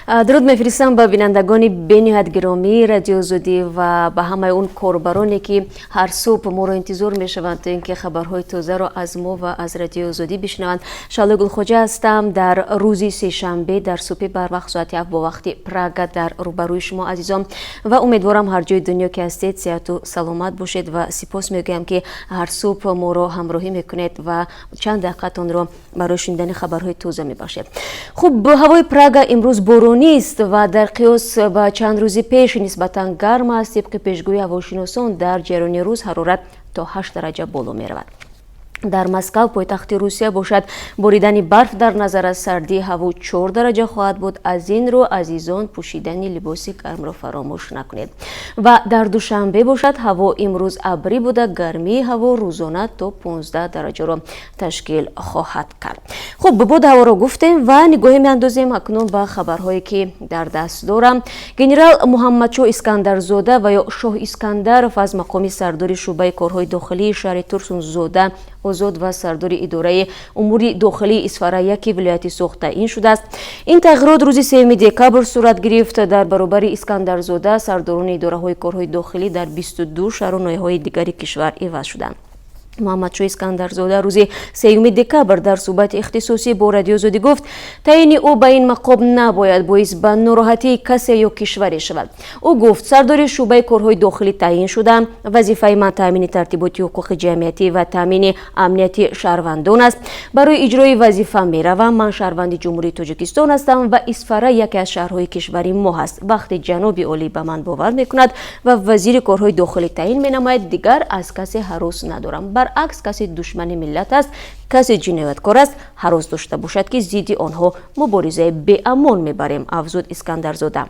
Дуруд мефиристам ба бинандагони бениҳоят гиромии Радиои Озодӣ ва ба ҳамаи он корбароне, ки ҳар субҳ моро интизор мешаванд, то ин ки хабарҳои тозаро аз мо ва аз Радиои Озодӣ бишнаванд. Шаҳлои Гулхоҷа ҳастам. Дар рӯзи сешанбе, дар субҳи барвақт, соати 7 бо вақти Прага, дар рӯбарӯи шумо азизон ва умедворам, ҳар ҷои дунё ки ҳастед, сеҳату саломат бошед ва сипос мегӯям, ки ҳар субҳ моро ҳамроҳӣ мекунед ва чанд дақиқатонро барои шунидани хабарҳои тоза мебахшед. Хуб, ҳавои Прага имрӯз боронист ва дар қиёс ба чанд рӯзи пеш нисбатан гарм аст. Тибқи пешгӯи ҳавошиносон, дар ҷараёни рӯз ҳарорат то 8 дараҷа боло меравад. Дар Москав, пойтахти Русия бошад, боридани барф дар назар аст. Сардии ҳаво 4 дараҷа хоҳад буд. Аз ин рӯ, азизон, пӯшидани либоси гармро фаромӯш накунед. Ва дар Душанбе бошад, ҳаво имрӯз абрӣ буда, гармии ҳаво рӯзона то 15 дараҷаро ташкил хоҳад кард. Хуб, боду ҳаворо гуфтем ва нигоҳе меандозем акнун ба хабарҳое, ки дар даст дорам. Генерал Муҳаммадшоҳ Искандарзода ва ё Шоҳ Искандаров аз мақоми сардори шӯъбаи корҳои дохилии шаҳри Турсунзода озод ва сардори идораи умури дохилии Исфара яки вилояти Суғд таъин шудааст. Ин тағйирот рӯзи 3 декабр сурат гирифт. Дар баробари Искандарзода сардорони идораҳои корҳои дохилӣ дар 22 шаҳру ноҳияҳои дигари кишвар иваз шуданд. Муҳаммадшоҳ Искандарзода рӯзи 3 декабр дар суҳбати ихтисосӣ бо Радиои Озодӣ гуфт, таъини ӯ ба ин мақом набояд боис ба нороҳатии касе ё кишваре шавад. Ӯ гуфт: «Сардори шӯъбаи корҳои дохилӣ таъин шудам. Вазифаи ман таъмини тартиботи ҳуқуқи ҷамъиятӣ ва таъмини амнияти шаҳрвандон аст. Барои иҷрои вазифа меравам. Ман шаҳрванди Ҷумҳурии Тоҷикистон ҳастам ва Исфара яке аз шаҳрҳои кишвари мо ҳаст. Вақте ҷаноби олӣ ба ман бовар мекунад ва вазири корҳои дохилӣ таъин менамояд, дигар аз касе ҳарос надорам. Баръакс, касе душмани миллат аст, касе ҷинояткор аст, ҳарос дошта бошад, ки зидди онҳо муборизаи беамон мебарем», афзуд Искандарзода.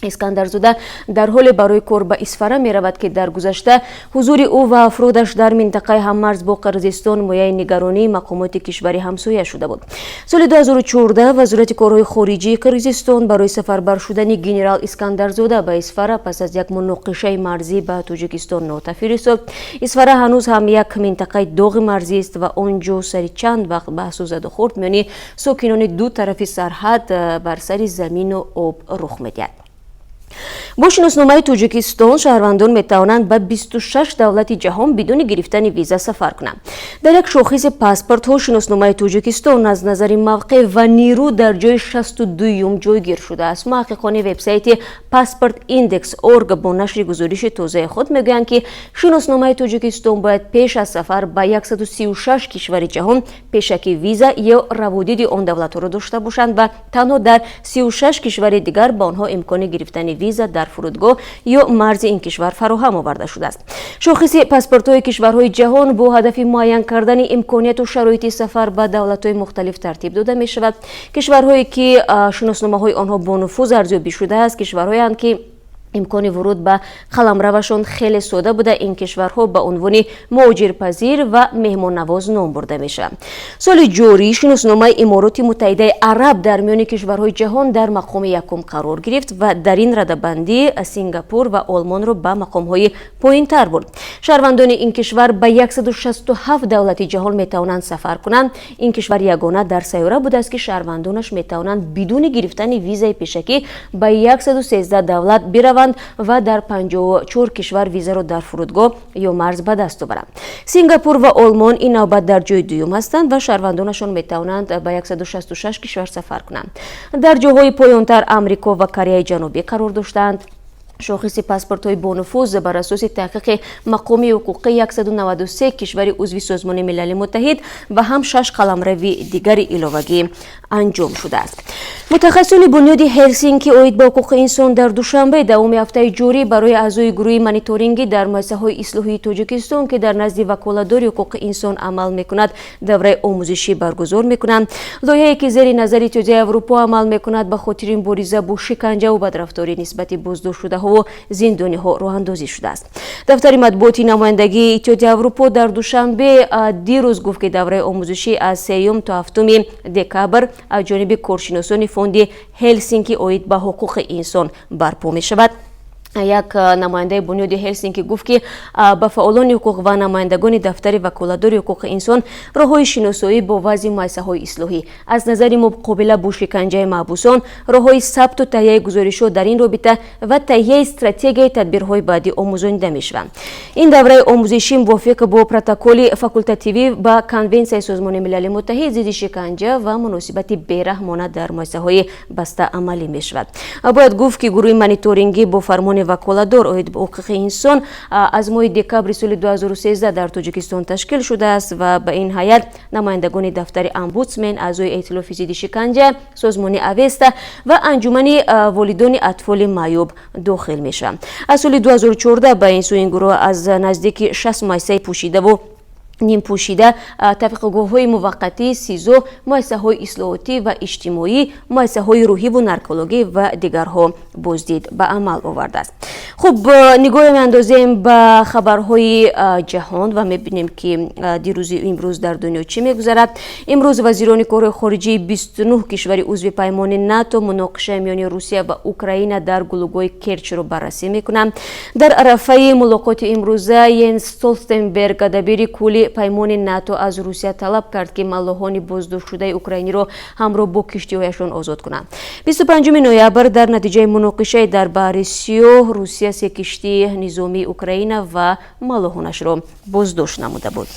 Искандарзода дар ҳоле барои кор ба Исфара меравад, ки дар гузашта ҳузури ӯ ва афродаш дар минтақаи ҳаммарз бо Қирғизистон мояи нигаронии мақомоти кишвари ҳамсоя шуда буд. Соли 2014 Вазорати корҳои хориҷии Қирғизистон барои сафарбар шудани генерал Искандарзода ба Исфара пас аз як муноқишаи марзӣ ба Тоҷикистон нота фиристод. Исфара ҳанӯз ҳам як минтақаи доғи марзист ва он ҷо сари чанд вақт баҳсу задухӯрд миёни сокинони ду тарафи сарҳад бар сари замину об рух медиҳад. Бо шиносномаи Тоҷикистон шаҳрвандон метавонанд ба 26 давлати ҷаҳон бидуни гирифтани виза сафар кунанд. Дар як шохиси паспортҳо шиносномаи Тоҷикистон аз назари мавқеъ ва нирӯ дар ҷои 62-юм ҷойгир шудааст. Муҳаққиқони вебсайти Passport Index org бо нашри гузориши тозаи худ мегӯянд, ки шиносномаи Тоҷикистон бояд пеш аз сафар ба 136 кишвари ҷаҳон пешакӣ виза ё раводиди он давлатҳоро дошта бошанд ва танҳо дар 36 кишвари дигар ба онҳо имкони гирифтани виза дар фурудгоҳ ё марзи ин кишвар фароҳам оварда шудааст. Шохиси паспортҳои кишварҳои ҷаҳон бо ҳадафи муайян кардани имконияту шароити сафар ба давлатҳои мухталиф тартиб дода мешавад. Кишварҳое, ки шиносномаҳои онҳо бонуфуз арзёбӣ шудааст, кишварҳоянд, ки имкони вуруд ба қаламравашон хеле сода буда, ин кишварҳо ба унвони муҳоҷирпазир ва меҳмоннавоз ном бурда мешаванд. Соли ҷорӣ шиносномаи Имороти Муттаҳидаи Араб дар миёни кишварҳои ҷаҳон дар мақоми якум қарор гирифт ва дар ин радабандӣ Сингапур ва Олмонро ба мақомҳои поинтар бурд. Шаҳрвандони ин кишвар ба 167 давлати ҷаҳон метавонанд сафар кунанд. Ин кишвар ягона дар сайёра будааст, ки шаҳрвандонаш метавонанд бидуни гирифтани визаи пешакӣ ба 113 давлат бираванд ва дар 54 кишвар визаро дар фурудгоҳ ё марз ба даст оваранд. Сингапур ва Олмон ин навбат дар ҷои дуюм ҳастанд ва шаҳрвандонашон метавонанд ба 166 кишвар сафар кунанд. Дар ҷоҳои поёнтар Амрико ва Кореяи Ҷанубӣ қарор доштаанд. Шохиси паспортҳои бонуфуз бар асоси таҳқиқи мақоми ҳуқуқии 193 кишвари узви Созмони Милали Муттаҳид ва ҳам шаш қаламрави дигари иловагӣ анҷом шудааст. Мутахассисони Бунёди Ҳелсинки оид ба ҳуқуқи инсон дар Душанбе давоми ҳафтаи ҷорӣ барои аъзои гурӯҳи мониторингӣ дар муассисаҳои ислоҳии Тоҷикистон, ки дар назди ваколатдори ҳуқуқи инсон амал мекунад, давраи омӯзишӣ баргузор мекунанд. Лоиҳае, ки зери назари Иттиҳодияи Аврупо амал мекунад, ба хотири мубориза бо шиканҷаву бадрафторӣ нисбати боздоштшудаҳову зиндониҳо роҳандозӣ шудааст. Дафтари матбуоти намояндагии Иттиҳоди Аврупо дар Душанбе дирӯз гуфт, ки давраи омӯзишӣ аз 3 то 7 декабр аз ҷониби коршиносони Фонди Ҳелсинки оид ба ҳуқуқи инсон барпо мешавад. Як намояндаи Бунёди Ҳелсинки гуфт, ки ба фаъолони ҳуқуқ ва намояндагони дафтари ваколатдори ҳуқуқи инсон роҳҳои шиносоӣ бо вазъи муассисаҳои ислоҳӣ аз назари муқобила бо шиканҷаи маҳбусон, роҳҳои сабту таҳияи гузоришҳо дар ин робита ва таҳияи стратегияи тадбирҳои баъдӣ омӯзонида мешаванд. Ин давраи омӯзишӣ мувофиқ бо протоколи факултативӣ ба Конвенсияи Созмони Милали Муттаҳид зидди шиканҷа ва муносибати бераҳмона дар муассисаҳои баста амалӣ мешавад. Бояд гуфт, ки гурӯҳи мониторингӣ бо фармони ваколатдор оид ба ҳуқуқи инсон аз моҳи декабри соли 2013 дар Тоҷикистон ташкил шудааст ва ба ин ҳайат намояндагони дафтари омбудсмен, аъзои Эътилофи зидди шиканҷа, созмони Авеста ва Анҷумани волидони атфоли маъюб дохил мешаванд. Аз соли 2014 ба ин сӯ ин гурӯҳ аз наздики 60 муассисаи пӯшидаву нимпӯшида, тавқифгоҳҳои муваққатӣ, СИЗО, муассисаҳои ислоҳотӣ ва иҷтимоӣ, муассисаҳои рӯҳиву наркологӣ ва дигарҳо боздид ба амал овардааст. Хуб, нигоҳе меандозем ба хабарҳои ҷаҳон ва мебинем, ки дирӯзи имрӯз дар дунё чӣ мегузарад. Имрӯз вазирони корҳои хориҷии 29 кишвари узви паймони НАТО муноқишаи миёни Русия ва Украина дар гулугоҳи Керчро баррасӣ мекунанд. Дар арафаи мулоқоти имрӯза Йенс Столтенберг, дабири кулли паймони НАТО, аз Русия талаб кард, ки маллоҳони боздоштшудаи украиниро ҳамроҳ бо киштиҳояшон озод кунанд. 25 ноябр дар натиҷаи муноқишаи дар Баҳри Сиёҳ Русия се киштии низомии Украина ва маллоҳонашро боздошт намуда буд.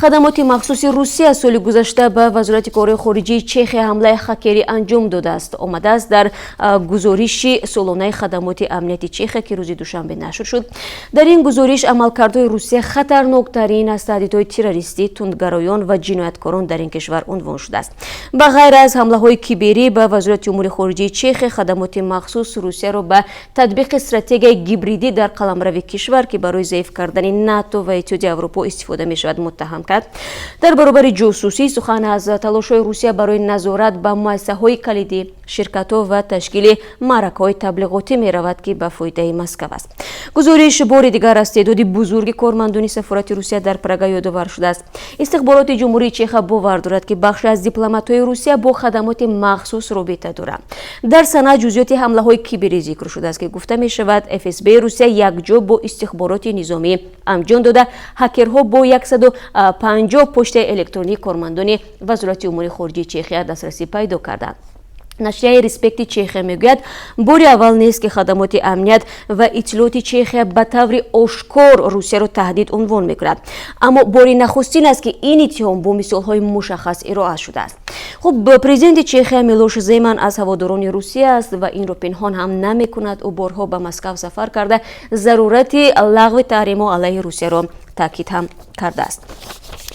Хадамоти махсуси Русия соли гузашта ба Вазорати корҳои хориҷии Чехия ҳамлаи хакерӣ анҷом додааст, омадааст дар гузориши солонаи хадамоти амнияти Чехия, ки рӯзи душанбе нашр шуд. Дар ин гузориш амалкардҳои Русия хатарноктарин аз таҳдидҳои террористӣ, тундгароён ва ҷинояткорон дар ин кишвар унвон шудааст. Ба ғайр аз ҳамлаҳои киберӣ ба Вазорати умури хориҷии Чехия, хадамоти махсус Русияро ба татбиқи стратегияи гибридӣ дар қаламрави кишвар, ки барои заиф кардани НАТО ва Иттиҳоди Аврупо истифода мешавад, муттаҳам кард. Дар баробари ҷосусӣ сухан аз талошҳои Русия барои назорат ба муассисаҳои калидӣ, ширкатҳо ва ташкили маъракаҳои таблиғотӣ меравад, ки ба фоидаи Москав аст. Гузориш бори дигар аз теъдоди бузурги кормандони сафорати Русия дар Прага ёдовар шудааст. Истихбороти Ҷумҳурии Чеха бовар дорад, ки бахше аз дипломатҳои Русия бо хадамоти махсус робита доранд. Дар санад ҷузъиёти ҳамлаҳои киберӣ зикр шудааст, ки гуфта мешавад, ФСБ Русия якҷо бо истихбороти низомӣ анҷом дода. Ҳакерҳо бо 150 почтаи электронии кормандони Вазорати умури хориҷии Чехия дастрасӣ пайдо карданд. Нашрияи Респекти Чехия мегӯяд, бори аввал нест, ки хадамоти амният ва иттилооти Чехия ба таври ошкор Русияро таҳдид унвон мекунад, аммо бори нахустин аст, ки ин иттиҳом бо мисолҳои мушаххас ироа шудааст. Хуб, президенти Чехия Милош Земан аз ҳаводорони Русия аст ва инро пинҳон ҳам намекунад. Ӯ борҳо ба Москав сафар карда, зарурати лағви таҳримҳо алайҳи Русияро таъкид ҳам кардааст.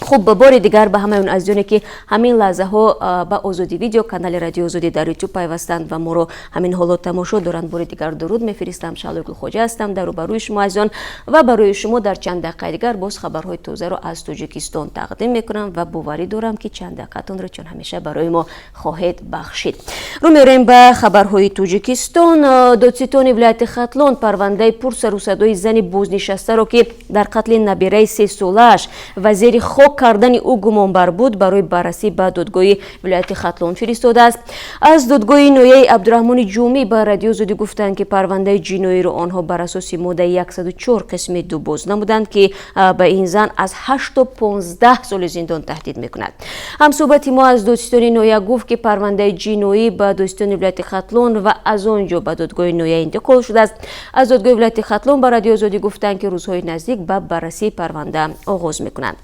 Хуб, бори дигар ба ҳамаи он азизоне, ки ҳамин лаҳзаҳо ба Озодӣ Видео, канали Радиои Озодӣ дар Ютуб пайвастанд ва моро ҳамин ҳоло тамошо доранд, бори дигар дуруд мефиристам. Шаҳлои Гулхоҷа ҳастам дар рӯбарӯи шумо азизон ва барои шумо дар чанд дақиқаи дигар боз хабарҳои тозаро аз Тоҷикистон тақдим мекунам ва боварӣ дорам, ки чанд дақиқатонро чун ҳамеша барои мо хоҳед бахшид. Рӯ меорем ба хабарҳои Тоҷикистон. Додситони вилояти Хатлон парвандаи пурсарусадои зани бознишастаро, ки дар қатли набираи сесолааш ва зери хок кардани ӯ гумонбар буд, барои баррасӣ ба додгоҳи вилояти Хатлон фиристодааст. Аз додгоҳи ноҳияи Абдураҳмони Ҷумӣ ба Радио Озодӣ гуфтанд, ки парвандаи ҷиноиро онҳо бар асоси моддаи 104 қисми 2 боз намуданд, ки ба ин зан аз 8 то 15 соли зиндон таҳдид мекунад. Ҳамсӯҳбати мо аз додситони ноҳия гуфт, ки парвандаи ҷиноӣ ба додситони вилояти Хатлон ва аз он ҷо ба додгоҳи ноҳия интиқол шудааст. Аз додгоҳи вилояти Хатлон ба Радио Озодӣ гуфтанд, ки рӯзҳои наздик ба баррасии парванда оғоз мекунанд.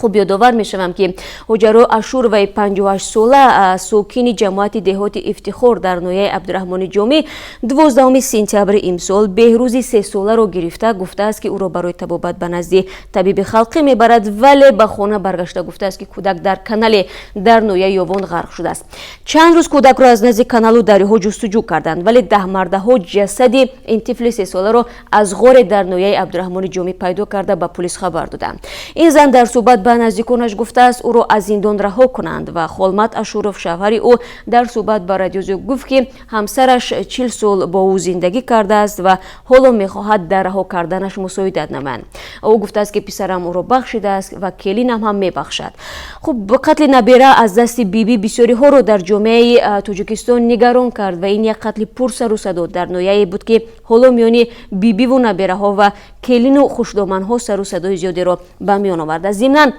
Хуб, ёдовар мешавам, ки Ҳоҷаро Ашуроваи 58сола, сокини ҷамоати деҳоти Ифтихор дар ноҳияи Абдураҳмони Ҷомӣ, 12 сентябри имсол Беҳрӯзи сесоларо гирифта, гуфтааст, ки ӯро барои табобат ба назди табиби халқӣ мебарад, вале ба хона баргашта гуфтааст, ки кӯдак дар канале дар ноҳияи Ёвон ғарқ шудааст. Чанд рӯз кӯдакро аз назди каналу дарёҳо ҷустуҷӯ карданд, вале даҳмардаҳо ҷасади ин тифли сесоларо аз ғоре дар ноҳияи Абдураҳмони Ҷомӣ пайдо карда, ба пулис хабар доданд. Ин зан дар суҳбат Суҳбат ба наздиконаш гуфтааст, ӯро аз зиндон раҳо кунанд. Ва Холмат Ашуров, шавҳари ӯ, дар суҳбат ба Радиои Озодӣ гуфт, ки ҳамсараш 40 сол бо ӯ зиндагӣ кардааст ва ҳоло мехоҳад дар раҳо карданаш мусоидат намоянд. Ӯ гуфтааст, ки писарам ӯро бахшидааст ва келинам ҳам мебахшад. Хуб, қатли набера аз дасти бибӣ бисёриҳоро дар ҷомеаи Тоҷикистон нигарон кард ва ин як қатли пурсару садо дар ноҳияе буд, ки ҳоло миёни бибиву набераҳо ва келину хушдоманҳо сару садои зиёдеро ба миён овард. Зимнан,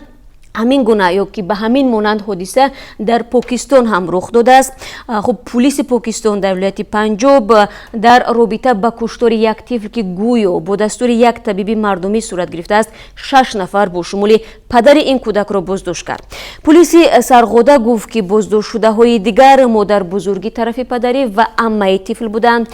ҳамин гуна ё ки ба ҳамин монанд ҳодиса дар Покистон ҳам рух додааст. Хуб, пулиси Покистон дар вилояти Панҷоб дар робита ба куштори як тифл, ки гӯё бо дастури як табиби мардумӣ сурат гирифтааст, шаш нафар бо шумули падари ин кӯдакро боздошт кард. Пулиси Сарғода гуфт, ки боздоштшудаҳои дигар модарбузурги тарафи падарӣ ва аммаи тифл буданд.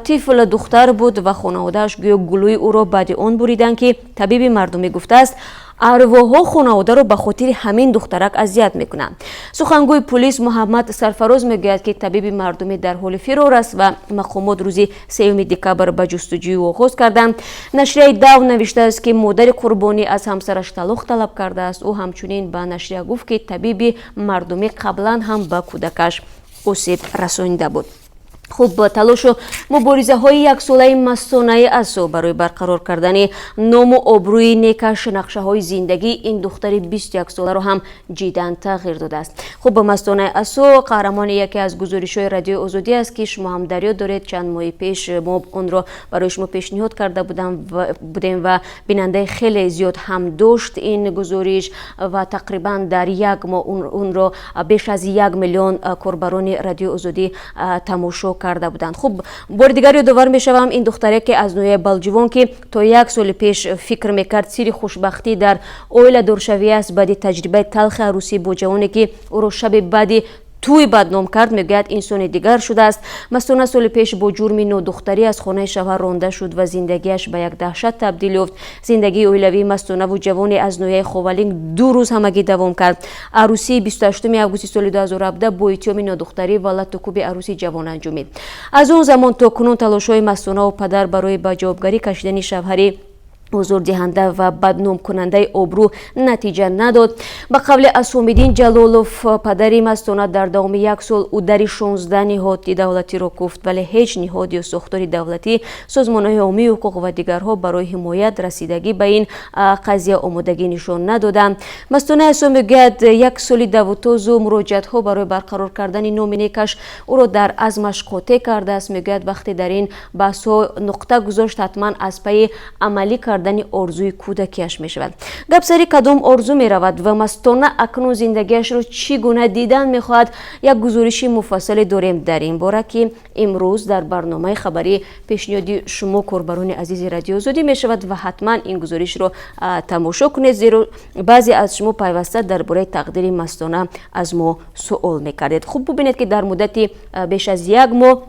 Тифл духтар буд ва хонаводааш гӯё гулӯи ӯро баъди он буриданд, ки табиби мардумӣ гуфтааст, арвоҳҳо хонаводаро ба хотири ҳамин духтарак азият мекунанд. Сухангӯи пулис Муҳаммад Сарфароз мегӯяд, ки табиби мардумӣ дар ҳоли фирор аст ва мақомот рӯзи 3 декабр ба ҷустуҷӯи оғоз карданд. Нашрияи Даун навиштааст, ки модари қурбонӣ аз ҳамсараш талоқ талаб кардааст. Ӯ ҳамчунин ба нашрия гуфт, ки табиби мардумӣ қаблан ҳам ба кӯдакаш осеб расонида буд. Хуб, талошу муборизаҳои яксолаи Мастонаи Асо барои барқарор кардани ному обрӯи некаш нақшаҳои зиндагии ин духтари 21 соларо ҳам ҷиддан тағйир додааст. Хуб, Мастонаи Асо қаҳрамони яке аз гузоришҳои Радиои Озодӣ аст, ки шумо ҳам дарёд доред, чанд моҳи пеш мо онро барои шумо пешниҳод карда будем ва бинандаи хеле зиёд ҳам дошт ин гузориш ва тақрибан дар як моҳ онро беш аз 1 миллион корбарони Радиои Озодӣ тамошо карда буданд. Хуб, бори дигар ёдовар мешавам, ин духтаре ки аз ноҳияи Балҷувон, ки то як соли пеш фикр мекард, сирри хушбахтӣ дар оиладоршавӣ аст, баъди таҷрибаи талхи арӯсӣ бо ҷавоне, ки ӯро шаби баъди тӯй бадном кард, мегӯяд, инсони дигар шудааст. Мастона соли пеш бо ҷурми нодухтарӣ аз хонаи шавҳар ронда шуд ва зиндагиаш ба як даҳшат табдил ёфт. Зиндагии оилавии Мастонаву ҷавоне аз ноҳияи Ховалинг 2 рӯз ҳамагӣ давом кард. Арӯсии 28 августи соли 2017 бо иттиҳоми нодухтарӣ ва латтукӯби арӯси ҷавон анҷомид. Аз он замон то кунун талошҳои Мастонаву падар барои ба ҷавобгарӣ кашидани шавҳари озордиҳанда ва бадномкунандаи обрӯ натиҷа надод. Ба қавли Асомиддин Ҷалолов, падари Мастона, дар давоми як сол ӯ дари 16 ниҳоди давлатиро куфт, вале ҳеҷ ниҳод ё сохтори давлатӣ, созмонҳои ҳомии ҳуқуқ ва дигарҳо барои ҳимоят, расидагӣ ба ин қазия омодагӣ нишон надоданд. Мастонаи Асо мегӯяд, як соли давутозу муроҷиатҳо барои барқарор кардани номи некаш ӯро дар азмаш қотеъ кардааст. Мегӯяд, вақте дар ин баҳсҳо нуқта гузошт, ҳатман аз пайи амалӣ кардани орзуи кӯдакиаш мешавад. Гап сари кадом орзу меравад ва Мастона акнун зиндагиашро чӣ гуна дидан мехоҳад, як гузориши муфассале дорем дар ин бора, ки имрӯз дар барномаи хабарӣ пешниҳоди шумо, корбарони азизи Радиои Озодӣ, мешавад ва ҳатман ин гузоришро тамошо кунед, зеро баъзе аз шумо пайваста дар бораи тақдири Мастона аз мо суол мекардед. Хуб, бубинед, ки дар муддати беш аз як моҳ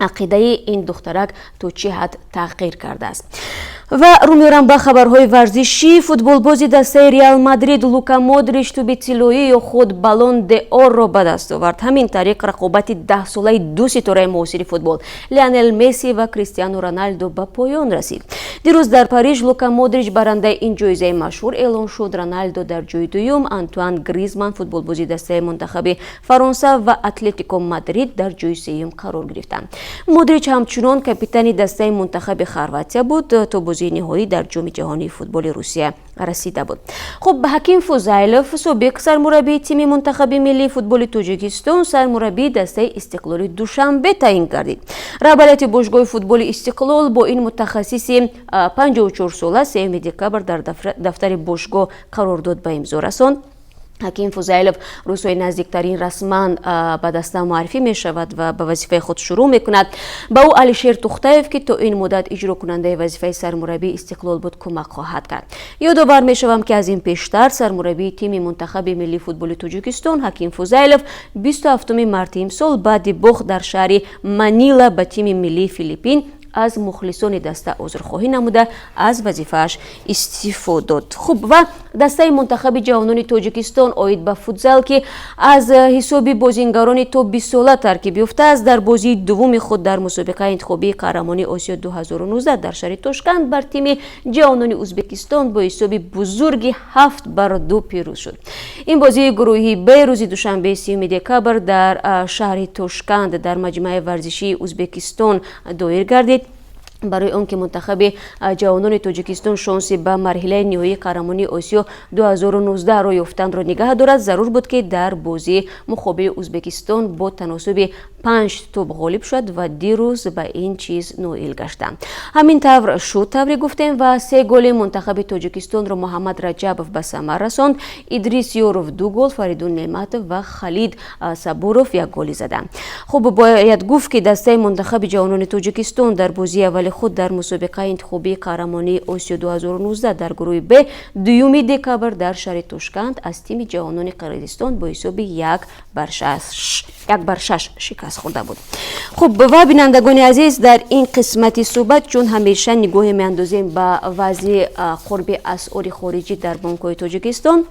ақидаи ин духтарак то чӣ ҳад тағйир кардааст. Ва рӯ меорам ба хабарҳои варзишӣ. Футболбози дастаи Реал Мадрид Лука Модрич тӯби тиллоӣ ё худ Балон д'Орро ба даст овард. Ҳамин тариқ рақобати даҳсолаи ду ситораи муосири футбол, Лионел Месси ва Кристиану Роналдо, ба поён расид. Дирӯз дар Париж Лука Модрич барандаи ин ҷоизаи машҳур эълон шуд. Роналдо дар ҷои дуюм, Антуан Гризман, футболбози дастаи мунтахаби Фаронса ва Атлетико Мадрид, дар ҷои сеюм қарор гирифтанд. Модрич ҳамчунон капитани дастаи мунтахаби Хорватия буд, то бозии ниҳоӣ дар Ҷоми ҷаҳонии футболи Русия расида буд. Хуб, Ҳаким Фузайлов, собиқ сармураббии тими мунтахаби миллии футболи Тоҷикистон, сармураббии дастаи Истиқлоли Душанбе таъин гардид. Раҳбарияти бошгоҳи футболи Истиқлол бо ин мутахассиси 54 сола 3 декабр дар дафтари бошгоҳ қарордод ба имзо расонд. Ҳаким Фузайлов рӯзҳои наздиктарин расман ба даста муаррифӣ мешавад ва ба вазифаи худ шурӯъ мекунад. Ба ӯ Алишер Тухтаев, ки то ин муддат иҷрокунандаи вазифаи сармураббии Истиқлол буд, кӯмак хоҳад кард. Ёдовар мешавам, ки аз ин пештар сармураббии тими мунтахаби миллии футболи Тоҷикистон Ҳаким Фузайлов 27 марти имсол баъди бохт дар шаҳри Манила ба тими миллии Филиппин Аз мухлисони даста узрхоҳӣ намуда, аз вазифааш истеъфо дод. Хуб, ва дастаи мунтахаби ҷавонони Тоҷикистон оид ба футзал, ки аз ҳисоби бозингарони то 20 сола таркиб ёфтааст, дар бозии дуввуми худ дар мусобиқаи интихобии қаҳрамонии Осиё 2019 дар шаҳри Тошканд бар тими ҷавонони Ӯзбекистон бо ҳисоби бузурги 7-2 пирӯз шуд. Ин бозии гурӯҳи Б рӯзи душанбе, 30 декабр, дар шаҳри Тошканд дар маҷмӯаи варзишии Ӯзбекистон доир гардид. Барои он ки мунтахаби ҷавонони Тоҷикистон шонси ба марҳилаи ниҳоии қаҳрамонии Осиё 2019 роҳ ёфтанро нигаҳ дорад, зарур буд, ки дар бозии муқобили Ӯзбекистон бо таносуби панҷ тӯб ғолиб шуд ва дирӯз ба ин чиз ноил гаштанд. Ҳамин тавр шуд, тавре гуфтем, ва се голи мунтахаби Тоҷикистонро Муҳаммад Раҷабов ба самар расонд. Идрис Ёров ду гол, Фаридун Неъматов ва Халид Сабуров як голи заданд. Хуб, бояд гуфт, ки дастаи мунтахаби ҷавонони Тоҷикистон дар бозии аввали худ дар мусобиқаи интихобии қаҳрамонии Осиё 2019 дар гурӯҳи Б 2 декабр дар шаҳри Тошканд аз тими ҷавонони Қирғизистон бо ҳисоби 1-6 шикаст хӯрда буд. Хуб, ва бинандагони азиз, дар ин қисмати суҳбат, чун ҳамеша, нигоҳе меандозем ба вазъи қурби асъори хориҷӣ дар бонкҳои Тоҷикистон.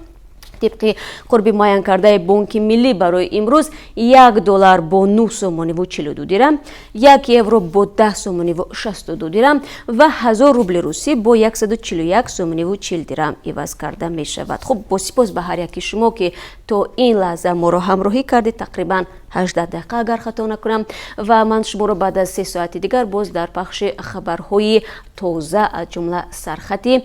Тибқи қурби муайянкардаи Бонки Миллӣ барои имрӯз, 1 доллар бо 9 сомониву 42 дирам, 1 евро бо 10 сомониву 62 дирам ва 1000 рубли русӣ бо 141 сомониву 40 дирам иваз карда мешавад. Хуб, бо сипос ба ҳар яки шумо, ки то ин лаҳза моро ҳамроҳӣ кардед, тақрибан 18 дақиқа, агар хато накунам. Ва ман шуморо баъд аз 3 соати дигар боз дар пахши хабарҳои тоза, аз ҷумла сархати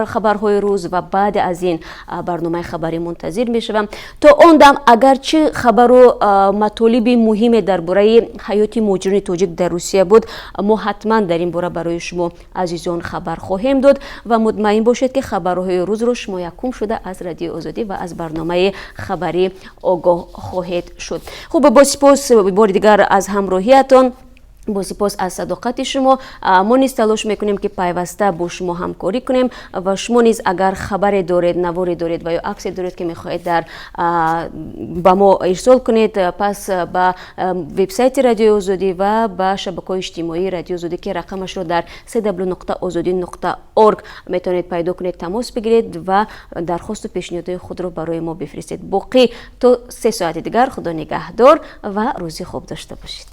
хабарҳои рӯз ва баъд аз ин барномаи хабарӣ мунтазир мешавам. То он дам, агарчи хабару матолиби муҳиме дар бораи ҳаёти муҳоҷирони тоҷик дар Русия буд, мо ҳатман дар ин бора барои шумо азизон хабар хоҳем дод ва мутмаин бошед, ки хабарҳои рӯзро шумо якум шуда аз Радиои Озодӣ ва аз барномаи хабарӣ огоҳ хоҳед шуд. Хуб, бо сипос бори дигар аз ҳамроҳиятон, бо сипос аз садоқати шумо. Мо низ талош мекунем, ки пайваста бо шумо ҳамкорӣ кунем ва шумо низ агар хабаре доред, наворе доред ва ё аксе доред, ки мехоҳед дар ба мо ирсол кунед, пас ба вебсайти Радиои Озодӣ ва ба шабакаҳои иҷтимоии Радиои Озодӣ, ки рақамашро дар cw.ozodi.org метавонед пайдо кунед, тамос бигиред ва дархосту пешниҳодҳои худро барои мо бифиристед. Боқӣ то 3 соати дигар худо нигаҳдор ва рӯзи хуб дошта бошед.